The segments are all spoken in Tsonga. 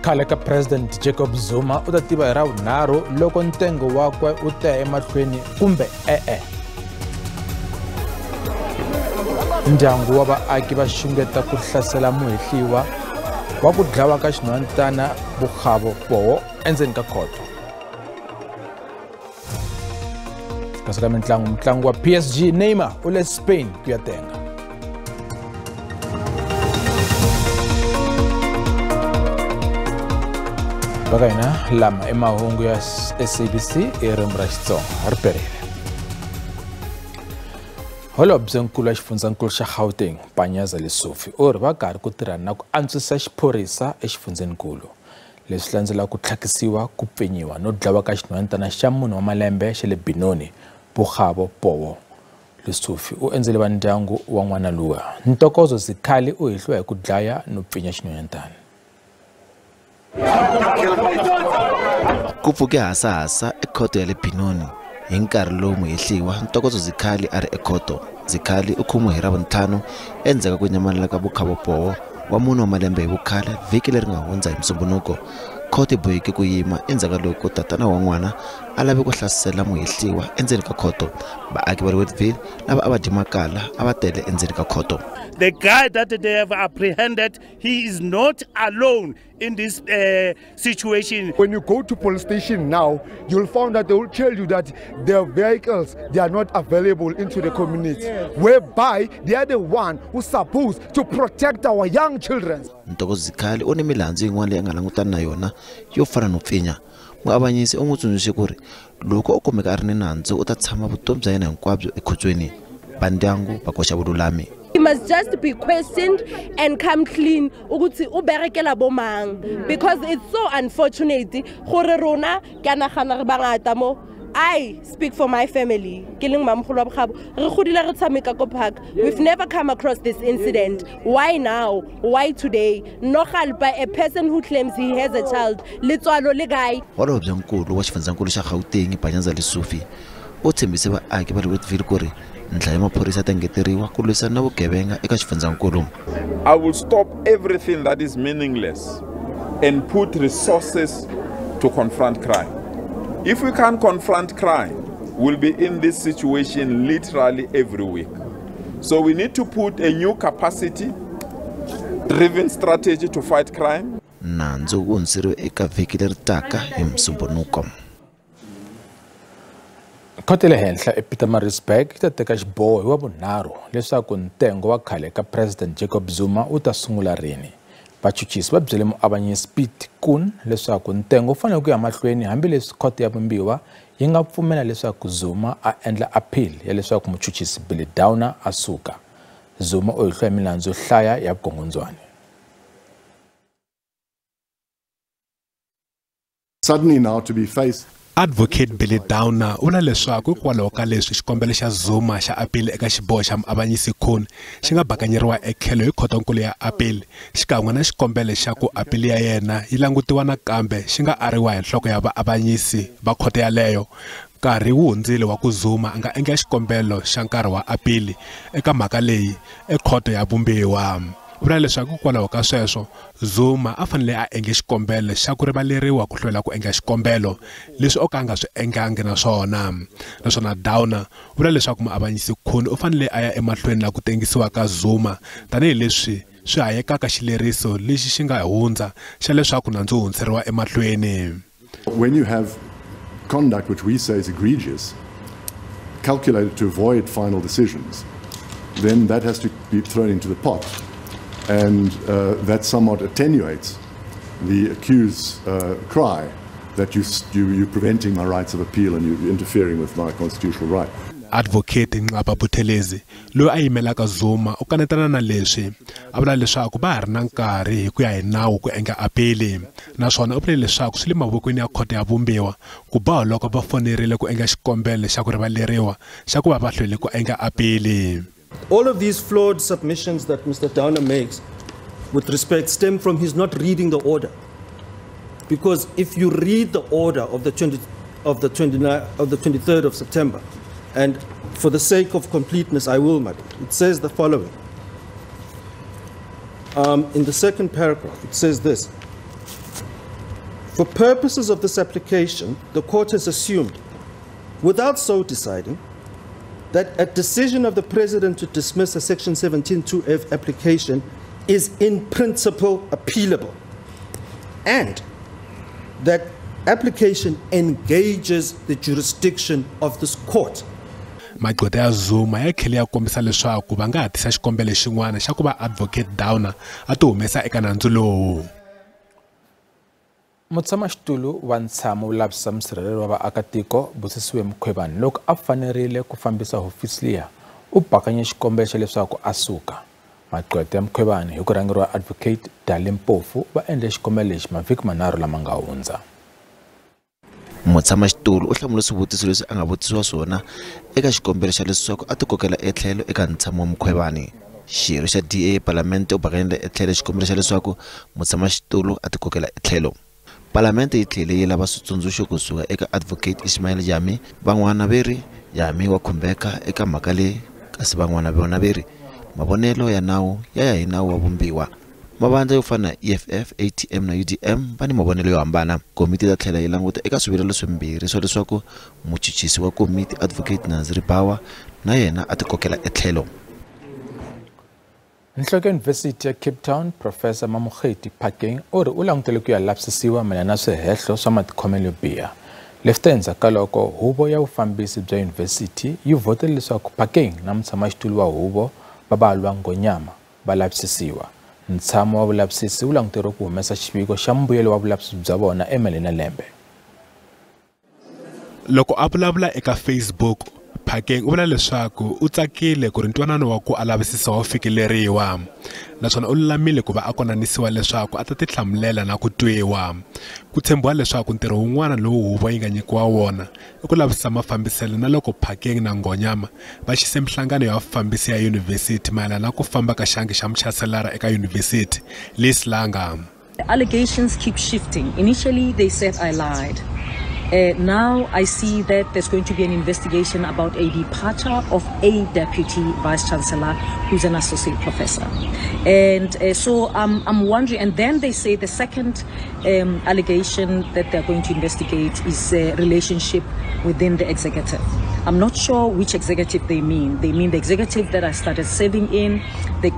Khale ka President Jacob Zuma u ta tiva hi Ravunharhu loko ntengo wakwe wu ta ya emahlweni kumbe e-e. Ndyangu wa vaaki va xungeta ku hlasela muhehliwa wa ku dlawa ka xinhwanyetana Bokgabo Poo endzeni ka khoto. Kasi ka mintlangu, mutlangi wa PSG Neymar u le Spain ku ya tenga. Va ka hina lama i mahungu ya SABC hi ririmi ra Xitsonga ri perile. Holobyenkulu wa xifundzankulu xa Gauteng Panyaza Lesufi u ri va karhi ku tirhana na ku antswisa xiphorisa exifundzenikulu. Leswi landzelaka ku tlhakisiwa, ku pfinyiwa no dlawa ka xinhwanyetana xa munhu wa malembe xa le Benoni, Bokgabo Poo. Lesufi u endzele va ndyangu wa n'wana luwa. Ntokozo Zikhali u hehliwa hi ku dlaya no pfinya xinhwanyetana. Ku pfuke hasahasa ekhoto ya le Benoni hi nkarhi lowu muhehliwa Ntokozo Zikhali a ri ekhoto. Zikhali u khomiwe hi Ravuntlhanu endzhaku ka ku nyamalala ka Bokgabo Poo wa munhu wa malembe hi vukhale vhiki leri nga hundza hi Musumbhunuko. Khoto yi boheke ku yima endzhaku ka loko tatana wa n'wana a lave ku hlasela muhehliwa endzeni ka khoto. Vaaki va le Westville lava a va dya makala a va tele endzeni ka khoto. The guy that they have apprehended, he is not alone in this situation. When you go to police station now, you'll find that they will tell you that their vehicles, they are not available into the community, whereby they are the one who's supposed to protect our young children. Ntokozo Zikhali u ni milandzu yin'wana leyi a nga langutana na yona yo fana no pfinya. Muavanyisi u n'wi tsundzuxe ku ri loko o kumeka a ri ni nandzu u ta tshama vutomi bya yena hinkwabyo ekhotsweni. Va ndyangu va koxa vululami. He must just be questioned and come clean ukuthi u berekela bomang, because it's so unfortunate gore rona ke a nagana re bangata mo. I speak for my family. Ke leng mamogolo wa Bokgabo, re godile re tshameka ko park. We've never come across this incident. Why now? Why today? Nogal by a person who claims he has a child. Letswalo le kae? Holobyenkulu wa xifundzankulu xa Gauteng Panyaza Lesufi u tshembise vaaki va le Westville ku ri ndlela ya maphorisa ta engeteriwa ku lwisana na vugevenga eka xifundzankulu. I will stop everything that is meaningless and put resources to confront crime. If we can't confront crime, we'll be in this situation literally every week. So we need to put a new capacity driven strategy to fight crime. Nandzu wu hundziseriwe eka vhiki leri taka hi Musumbhunuko. Khoto ya le henhla ePietermaritzburg yi ta teka xiboho hi Wavunharhu leswaku ntengo wa khale ka President Jacob Zuma wu ta sungula rini. Vachuchisi va byele muavanyisi Piet Koen leswaku ntengo wu fanele ku ya mahlweni hambileswi khoto ya vumbiwa yi nga pfumela leswaku Zuma a endla appeal ya leswaku muchuchisi Billy Downer a suka. Zuma u hehliwa hi milandzu yo hlaya ya vukungundzwana. Suddenly now to be faced. Advocate Billy Downer u vula leswaku hikwalaho ka leswi xikombelo xa Zuma xa appeal eka xiboho xa muavanyisi Koen xi nga bakanyeriwa etlhelo hi khotonkulu ya appeal xikan'we na xikombelo xa ku appeal ya yena yi langutiwa nakambe xi nga ariwa hi nhloko ya vaavanyisi va khoto yaleyo. Nkarhi wu hundzile wa ku Zuma a nga endla xikombelo xa nkarhi wa appeal eka mhaka leyi ekhoto ya vumbiwa. U vula leswaku hikwalaho ka sweswo Zuma a fanele a endle xikombelo xa ku rivaleriwa ku hlwela ku endla xikombelo leswi o ka a nga swi endlangi naswona. Naswona Downer u vula leswaku muavanyisi Koen u fanele a ya emahlweni na ku tengisiwa ka Zuma tanihileswi swi hayekaka xileriso lexi xi nga hundza xa leswaku nandzu wu hundziseriwa emahlweni. When you have conduct which we say is egregious, calculated to avoid final decisions, then that has to be thrown into the pot. And that somewhat attenuates the accused's cry that you're preventing my rights of appeal and you're interfering with my constitutional right. Advocate Nqaba Buthelezi loyi a yimelaka Zuma u kanetana na leswi a vula leswaku va ha ri na nkarhi hi ku ya hi nawu ku endla apeli naswona u vule leswaku swi le mavokweni ya khoto ya vumbiwa ku boha loko va fonerile ku endla xikombelo xa ku rivaleriwa xa ku va va hlwele ku endla apeli. All of these flawed submissions that Mr. Downer makes with respect stem from his not reading the order. Because if you read the order of the 23rd of September, and for the sake of completeness, I will, madam, it says the following. In the second paragraph, it says this. For purposes of this application, the court has assumed, without so deciding, that a decision of the President to dismiss a Section 17(2)(f) application is in principle appealable, and that application engages the jurisdiction of this court. Magqweta ya Zuma ya tlhele ya kombisa leswaku va nga hatisa xikombelo xin'wana xa ku va Advocate Downer a ti humesa eka nandzu lowu. Mutshamaxitulu wa ntshamo wo lavisisa musirhelelo wa vaakatiko Busisiwe Mkhwebane loko a fanerile ku fambisa hofisi liya u bakanye xikombelo xa leswaku a suka. Magqweta ya Mkhwebane hi ku rhangeriwa Advocate Dali Mpofu va endle xikombelo lexi mavhiki manharhu lama nga hundza. Mutshamaxitulu u hlamule swivutiso leswi a nga vutisiwa swona eka xikombelo xa leswaku a tikokela etlhelo eka ntshamo wa Mkhwebane. Xirho xa DA ePalamente u bakanyile etlhelo xikombelo xa leswaku mutshamaxitulu a tikokela etlhelo. Palamente yi tlhele yi lava switsundzuxo kusuka eka Advocate Ismail Jami. Van'wana va ri Jami wa khumbeka eka mhaka leyi, kasi van'wana vona va ri mavonelo ya nawu ya ya hi nawu wa vumbiwa. Mavandla yo fana na EFF, ATM na UDM va ni mavonelo yo hambana. Komiti yi ta tlhela yi languta eka swivilelo swimbirhi swa leswaku muchuchisi wa komiti Advocate Nazri Bawa na yena a tikokela etlhelo. Nhloko ya Yunivhesiti ya Cape Town Professor Mamokgethi Phakeng u ri u langutele ku ya lavisisiwa mayelana na swihehlo swa matikhomelo yo biha. Leswi endzhaku ka loko huvo ya vufambisi bya yunivhesiti yi vhotele leswaku Phakeng na mutshamaxitulu wa huvo Babalwa Ngonyama va lavisisiwa. Ntshamo wa vulavisisi wu languteriwe ku humesa xiviko xa mbuyelo wa vulavisisi bya vona emaleni na lembe. Loko a vulavula eka Facebook, Phakeng u vula leswaku u tsakile ku ri ntwanano wa ku a lavisisa wu fikeleriwa, naswona u lulamile ku va a konanisiwa leswaku a ta tihlamulela na ku twiwa. Ku tshembiwa leswaku ntirho wun'wana lowu huvo yi nga nyikiwa wona i ku lavisisa mafambiselo na loko Phakeng na Ngonyama va xise mihlangano ya vafambisi ya yunivhesiti mayelana na ku famba ka xangi xa muchaselara eka yunivhesiti Liz Langa. The allegations keep shifting. Initially they said I lied. Now I see that there's going to be an investigation about a departure of a deputy vice chancellor who's an associate professor. And so I'm wondering, and then they say the second allegation that they're going to investigate is a relationship within the executive. I'm not sure which executive they mean. They mean the executive that I started serving in.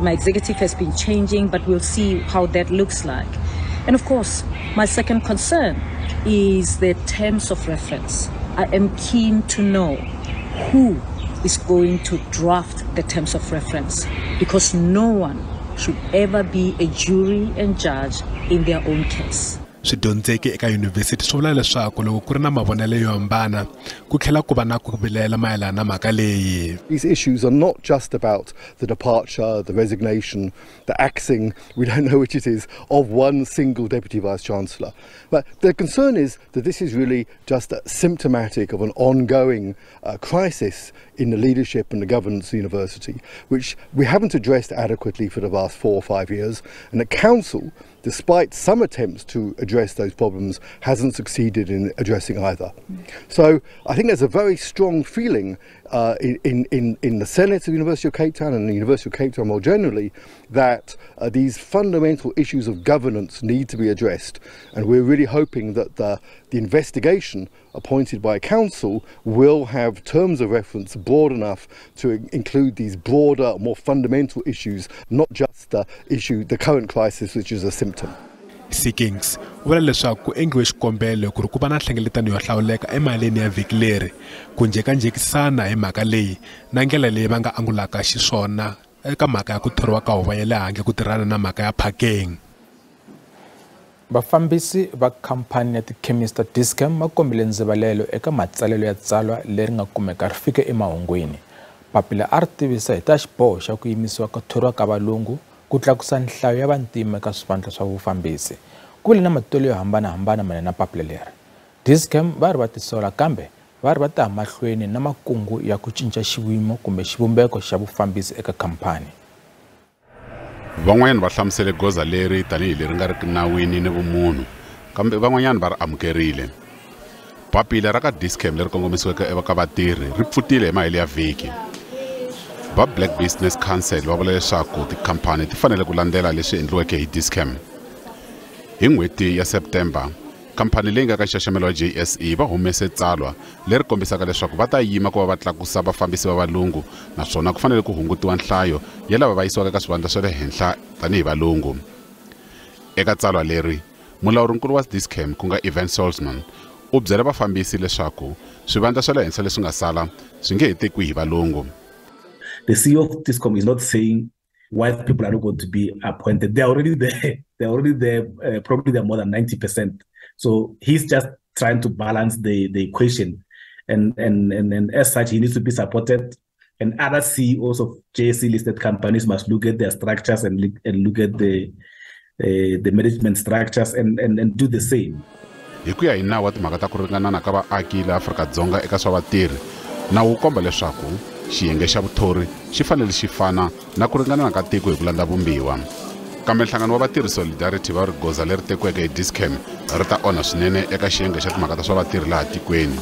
My executive has been changing, but we'll see how that looks like. And of course, my second concern is the terms of reference. I am keen to know who is going to draft the terms of reference, because no one should ever be a jury and judge in their own case. Swidyondzeki eka yunivhesiti swi vula leswaku loko ku ri na mavonelo yo hambana ku tlhela ku va na ku vilela mayelana na mhaka leyi. These issues are not just about the departure, the resignation, the axing, we don't know which it is, of one single deputy vice chancellor. But the concern is that this is really just symptomatic of an ongoing crisis in the leadership and the governance of the university, which we haven't addressed adequately for the last 4 or 5 years, and the council, despite some attempts to address those problems, hasn't succeeded in addressing either. So I think there's a very strong feeling in the Senate of the University of Cape Town and the University of Cape Town more generally that these fundamental issues of governance need to be addressed, and we're really hoping that the investigation appointed by council will have terms of reference broad enough to include these broader, more fundamental issues, not just the issue, the current crisis, which is a symptom. Seekings u vula leswaku ku endliwe xikombelo ku ri ku va na nhlengeletano yo hlawuleka emaleni ya vhiki leri ku njhekanjhekisana hi mhaka leyi na ndlela leyi va nga angulaka xiswona eka mhaka ya ku thoriwa ka huvo ya le handle ku tirhana na mhaka ya Phakeng. Vafambisi va khampani ya tikhemisi ta Dis-Chem va kombile ndzivalelo eka matsalelo ya tsalwa leri nga kumeka ri fike emahungwini. Papila a ri tivisa hi ta xiboho xa ku yimisiwa ka thoriwa ka valungu ku tlakusa nhlayo ya vantima eka swivandla swa vufambisi. Ku vile na matitwelo yo hambanahambana mayelana na papila leri. Dis-Chem va ri va tisola kambe va ri va ta mahlweni na makungu ya ku cinca xiyimo kumbe xivumbeko xa vufambisi eka khampani. Van'wanyana va hlamusele goza leri tanihi leri nga riki nawini ni vumunhu, kambe van'wanyana va ri amukerile. Papila ra ka Dis-Chem leri kongomisiweke eka vatirhi ri pfutile hi mahelo ya vhiki. Va Black Business Council va vula leswaku tikhampani ti fanele ku landzela leswi endliweke hi Dis-Chem. Hi n'hweti ya September, Khamphani leyi nga ka nxaxamelo wa JSE va humese tsalwa leri kombisaka leswaku va ta yima ku va va tlakusa vafambisi va valungu naswona ku fanele ku hungutiwa nhlayo ya lava va yisiwaka eka swivandla swa le henhla tanihi valungu. Eka tsalwa leri, mulawurinkulu wa Dis-Chem ku nga Evan Salzman u byela vafambisi leswaku swivandla swa le henhla leswi nga sala swi nge he tekiwi hi valungu. The CEO of Dis-Chem is not saying white people are not going to be appointed. They're already there. They're already there. Probably they're more than 90%. So he's just trying to balance the equation. And as such, he needs to be supported. And other CEOs of JSE listed companies must look at their structures and look at the management structures and do the same. Hi ku ya hi nawu wa timhaka ta ku ringanana ka vaaki la Afrika-Dzonga eka swa vatirhi, nawu wu komba leswaku xiyenge xa vuthori xi fanele xi fana na ku ringanana ka tiko hi ku landza vumbiwa. Kambe nhlangano wa vatirhi Solidarity va ri goza leri tekiweke hi Dis-Chem ri ta onha swinene eka xiyenge xa timhaka ta swa vatirhi laha tikweni.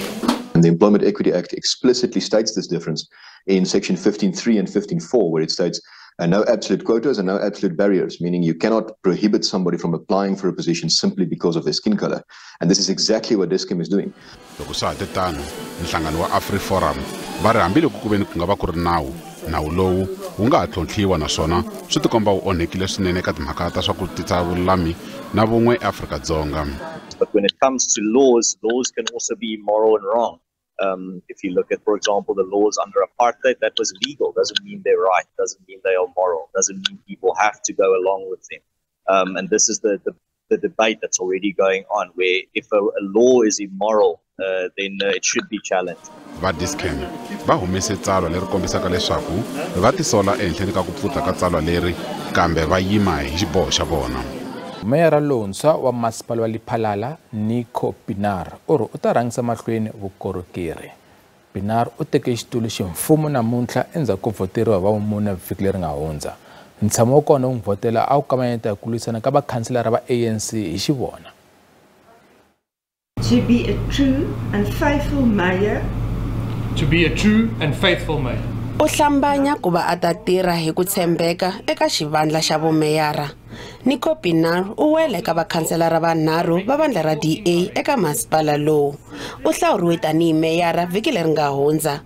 And the Employment Equity Act explicitly states this difference in section 15.3 and 15.4, where it states no absolute quotas and no absolute barriers, meaning you cannot prohibit somebody from applying for a position simply because of their skin color. And this is exactly what Dis-Chem is doing. Loko swa ha te tano, nhlangano wa AfriForum va ri hambiloko ku ve ni ku nga va ku ri nawu, nawu lowu wu nga ha tlhontlhiwa naswona swi tikomba wu onhekile swinene eka timhaka ta swa ku tisa vululami na vun'we eAfrika-Dzonga. But when it comes to laws, laws can also be moral and wrong. If you look at, for example, the laws under apartheid, that was legal. Doesn't mean they're right. Doesn't mean they are moral. Doesn't mean people have to go along with them. And this is the debate that's already going on, where if a law is immoral, then it should be challenged. Va Dis-Chem va humese tsalwa leri kombisaka leswaku va tisola ehenhleni ka ku pfuta ka tsalwa leri, kambe va yima hi xiboho xa vona. Meyara lontshwa wa masipala wa Lephalala Nico Pienaar u ri u ta rhangisa mahlweni vukorhokeri. Pienaar u teke xitulu ximfumo namuntlha endzhaku ko vhoteriwa hi vamune vhiki leri nga hundza. Ntshamo wa kona wu n'wi vhotela a wu kamanyeta ku lwisana ka vakhanselara va ANC hi xivona. To be a true and faithful mayor. To be a true and faithful mayor. U hlambanya ku va a ta tirha hi ku tshembeka eka xivandla xa vumeyara. Nico Pienaar u wela eka vakhanselara vanharhu va vandla ra DA eka masipala lowu. U hlawuriwe tanihi meyara vhiki leri nga hundza.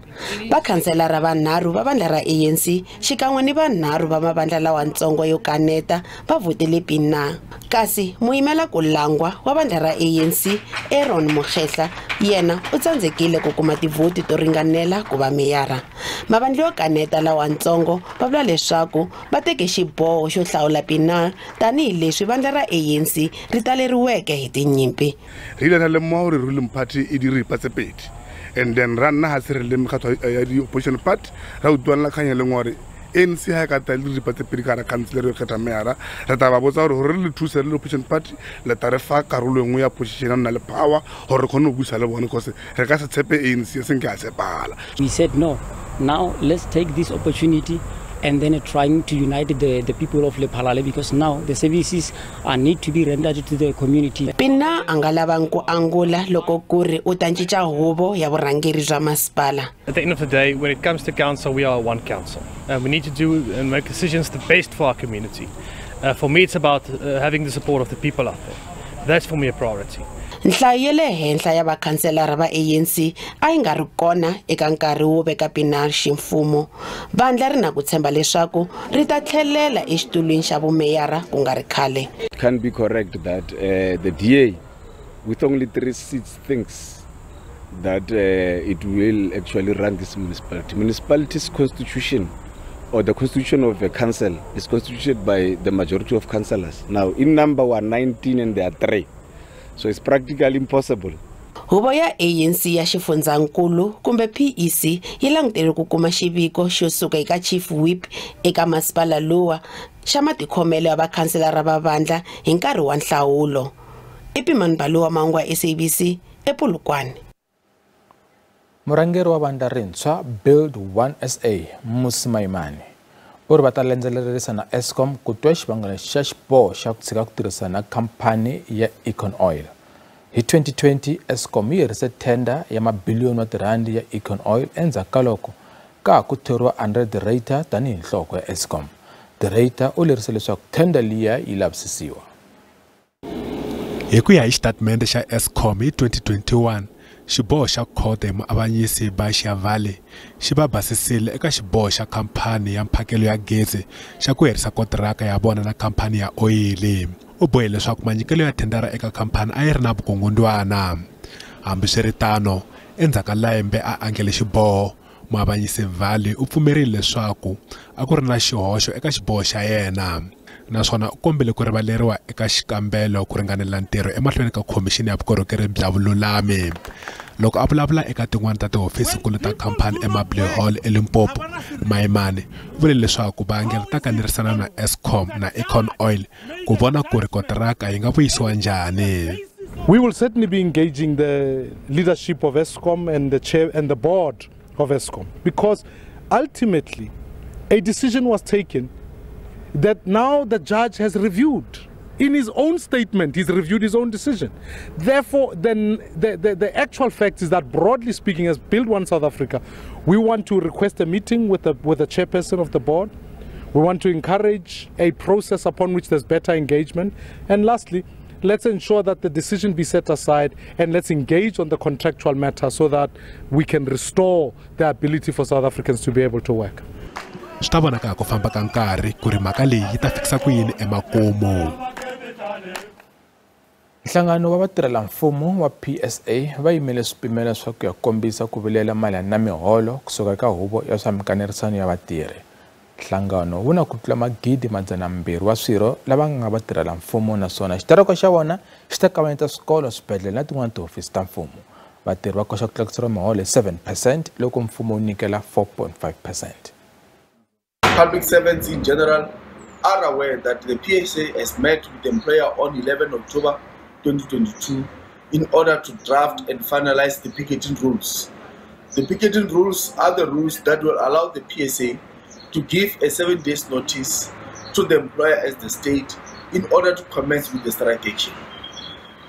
Vakhanselara vanharhu va vandla ra ANC xikan'we ni vanharhu va mavandla lawantsongo yo kaneta va vhotele Pienaar. Kasi muyimela ku langwa wa vandla ra ANC Aaron Mokgehla yena u tsandzekile ku kuma tivhoti to ringanela ku va meyara. Mavandla yo kaneta lawantsongo va vula leswaku va teke xiboho xo hlawula Pienaar tanihileswi vandla ra ANC ri taleriweke hi tinyimpi. Re ile ra lemoga gore ruling party e diripa tse pedi, and then ra nna ga se re le mekgatlo ya di-opposition party ra utlwanela kgang e leng gore ANC ha e ka tla le diripa tse pedi ka gara council re kgetha meyara, re tla ba botsa gore le thuse re le opposition party le tla re fa karolo e nngwe ya position ya nna le power gore re kgone go busa le bone, cause re ka se tshepe ANC e seng ke a tshepala. We said no, now let's take this opportunity and then trying to unite the people of Lephalale, because now the services are need to be rendered to the community. Pienaar a nga lavangi ku angula loko ku ri u ta cinca huvo ya vurhangeri bya masipala. At the end of the day, when it comes to council, we are one council. And we need to do and make decisions the best for our community. For me, it's about having the support of the people out there. That's for me a priority. Nhlayo ya le henhla ya vakhanselara va ANC a yi nga ri kona eka nkarhi wo veka Pienaar ximfumo. Vandla ri na ku tshemba leswaku ri ta tlhelela exitulwini xa vumeyara ku nga ri khale. It can be correct that the DA with only 3 seats thinks that it will actually run this municipality. Municipality's constitution, or the constitution of a council, is constituted by the majority of councillors. Now, in number we are 19 and there are 3. So it's practically impossible. Huvo ya ANC ya xifundzankulu kumbe PEC yi langutele ku kuma xiviko xo suka eka Chief Whip eka masipala lowa xa matikhomelo ya vakhanselara va vandla hi nkarhi wa nhlawulo. Ipimani Balowa, mahungu ya SABC ePolokwane. Murhangeri wa vandla rintshwa Build One SA Mmusi Maimane u ri va ta landzelerisa na Eskom ku twa xivangelo xa xiboho xa ku tshika ku tirhisana na khamphani ya Econ Oil. Hi 2020, Eskom yi herise tender ya mabiliyoni wa tirhandi ya Econ Oil endzhaku ka loko ka ha ku thoriwa Andre de Ruyter tanihi nhloko ya Eskom. De Ruyter u lerise leswaku tender liya yi lavisisiwa. Hi ku ya hi xitatimende xa Eskom hi 2021, xiboho xa khoto hi muavanyisi Bashir Valley xi va basisile eka xiboho xa khamphani ya mphakelo ya gezi xa ku herisa kontiraka ya vona na khamphani ya oyili. U bohe leswaku manyikelo ya thendara eka khamphani a yi ri na vukungundwana. Hambiswiritano, endzhaku ka lembe a andlele xiboho, muavanyisi Valley u pfumerile leswaku a ku ri na xihoxo eka xiboho xa yena, naswona u kombele ku rivaleriwa eka xikambelo ku ringanela ntirho emahlweni ka khomixini ya vukorhokeri bya vululami. Loko a vulavula eka tin'wana ta tihofisinkulu ta khamphani eMarble Hall eLimpopo, Maimane u vule leswaku va ta kanerisana na Eskom na Econ Oil ku vona ku ri kontiraka yi nga vuyisiwa njhani. We will certainly be engaging the leadership of Eskom and the chair and the board of Eskom, because ultimately a decision was taken that now the judge has reviewed. In his own statement, he's reviewed his own decision. Therefore, then the actual fact is that, broadly speaking, as Build One South Africa, we want to request a meeting with the chairperson of the board. We want to encourage a process upon which there's better engagement. And lastly, let's ensure that the decision be set aside and let's engage on the contractual matter so that we can restore the ability for South Africans to be able to work. Swi ta vonaka ku famba ka nkarhi ku ri mhaka leyi yi ta fikisa ku yini emakumu. Nhlangano wa vatirhelamfumo wa PSA va yimele swipimelo swa ku ya kombisa ku vilela mayelana na miholo kusuka eka huvo ya swa mikanerisano ya vatirhi. Nhlangano wu na ku tlula 200,000 wa swirho lava nga vatirhelamfumo, naswona xitereko xa vona xi ta kavanyeta swikolo, swibedhlele na tin'wana tihofisi ta mfumo. Vatirhi va koxa ku tlakuseriwa miholo hi 7% loko mfumo wu nyikela 4.5%. Public servants in general are aware that the PSA has met with the employer on 11 October 2022 in order to draft and finalize the picketing rules. The picketing rules are the rules that will allow the PSA to give a 7 days notice to the employer as the state in order to commence with the strike action.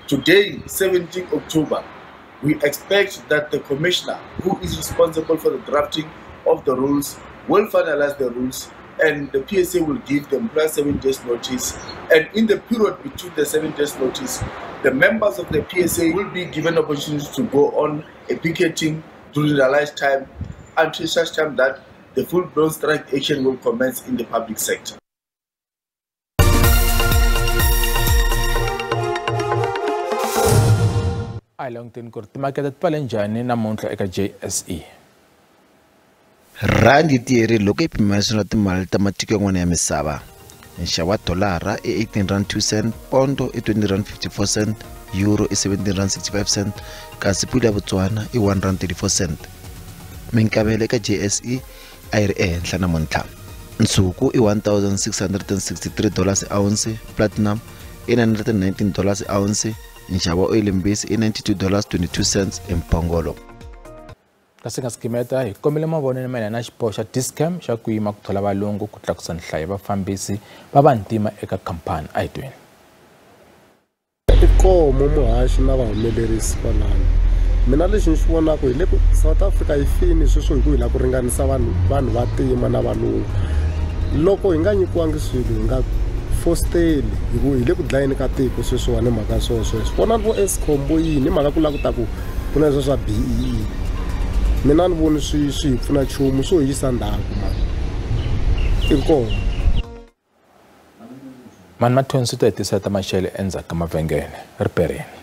Today, 17 October, we expect that the commissioner who is responsible for the drafting of the rules will finalize the rules, and the PSA will give the employer 7 days notice. And in the period between the 7 days notice, the members of the PSA will be given opportunity to go on a picketing during the lunch time until such time that the full-blown strike action will commence in the public sector. A hi languteni ku ri timakete ti pfale njhani namuntlha eka JSE. Randi tiyerile loko yi pimanisiwa na timali ta matiko yan'wana ya misava. Nxavo wa dolara i R18.02, pondo i R20.54, euro i R17.65, kasi pula ya Botswana i R1.34. Minkavelo eka JSE a yi ri ehenhla namuntlha. Nsuku i $1,663 ounce, platinum i $919 ounce, nxavo wa oyili mbisi i $92.22 emphongolo. Kasi nga sikimeta hi kombela mavonelo mayelana na xiboho xa Dis-Chem xa ku yima ku thola valungu ku tlakusa nhlayo ya vafambisi va vantima eka khamphani. A hi tweni. Inkomo muhaxi na vahumelerisi kwalano. Mina lexi ni xi vonaka hi le ku South Africa yi fini sweswo hi ku hi lava ku ringanisa vanhu va tima na valungu. Loko hi nga nyikiwangi swilo hi nga fosteli hi ku hi le ku dlayeni ka tiko sweswiwani hi mhaka swo sweswo. Vonani vo Eskom vo yini hi mhaka ku lava ku ta ku ku na leswiya swa BEE. Mina ni voni swi hi pfuna nchumu, swo hi yisa ndzhaku mani. Inkomu. Mani Mathonsi ta hi tisela ta maxelo endzhaku ka mavhengele. Riperini.